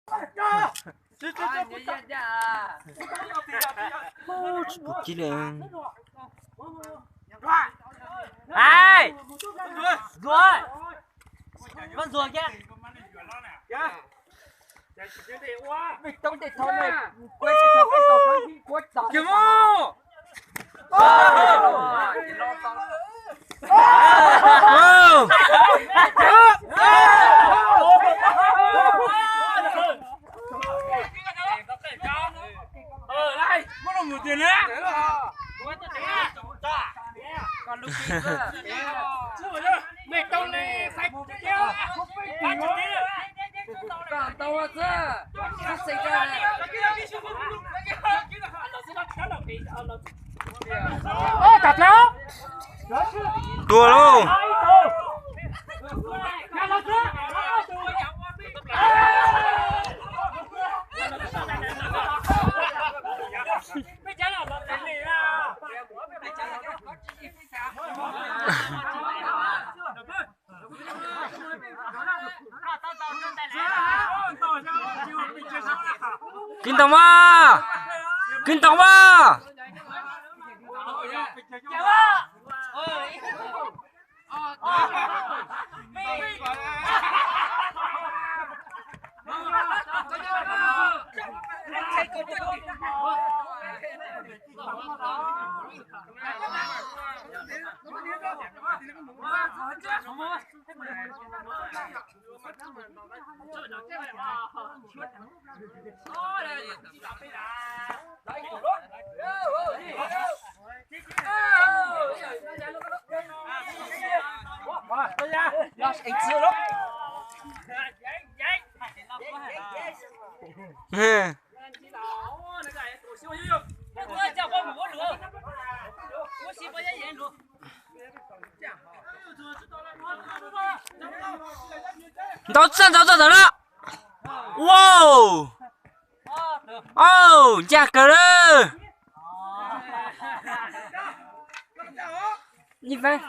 Tsis pom kiag li. Ai, Zuag, koj Zuag kiag. Tuag lauj. Kiv ntoos mas, kiv ntoos mas. Ntau txaj ntau txaj ntawd na. Wow. Au, ncaj kawg lawm. Ib feeb.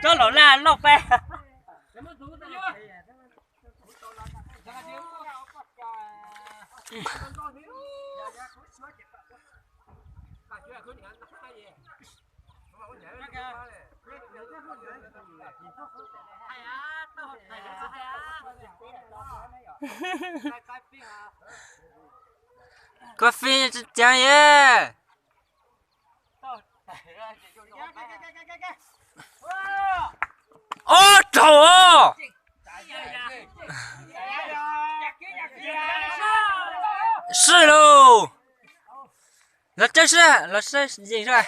Tsob laus laj loj peb. Koj fij tseem ceev ye. Ob rau os. Sib lauj. Los tseeb sib, los sib yeej sib.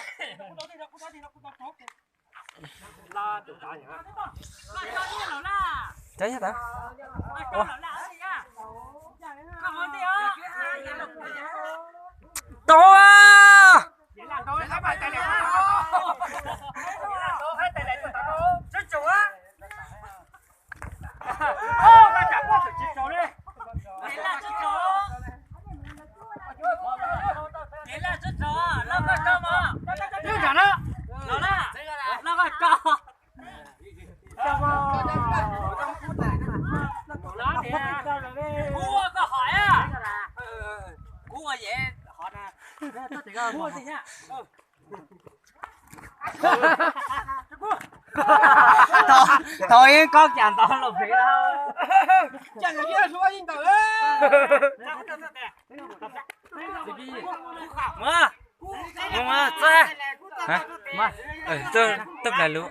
Tau a. Koj hais, kuv ua yev hov na. Thaum ib kob cas ntau los pem. Mus, mus txog. Hab, tawb plas lug.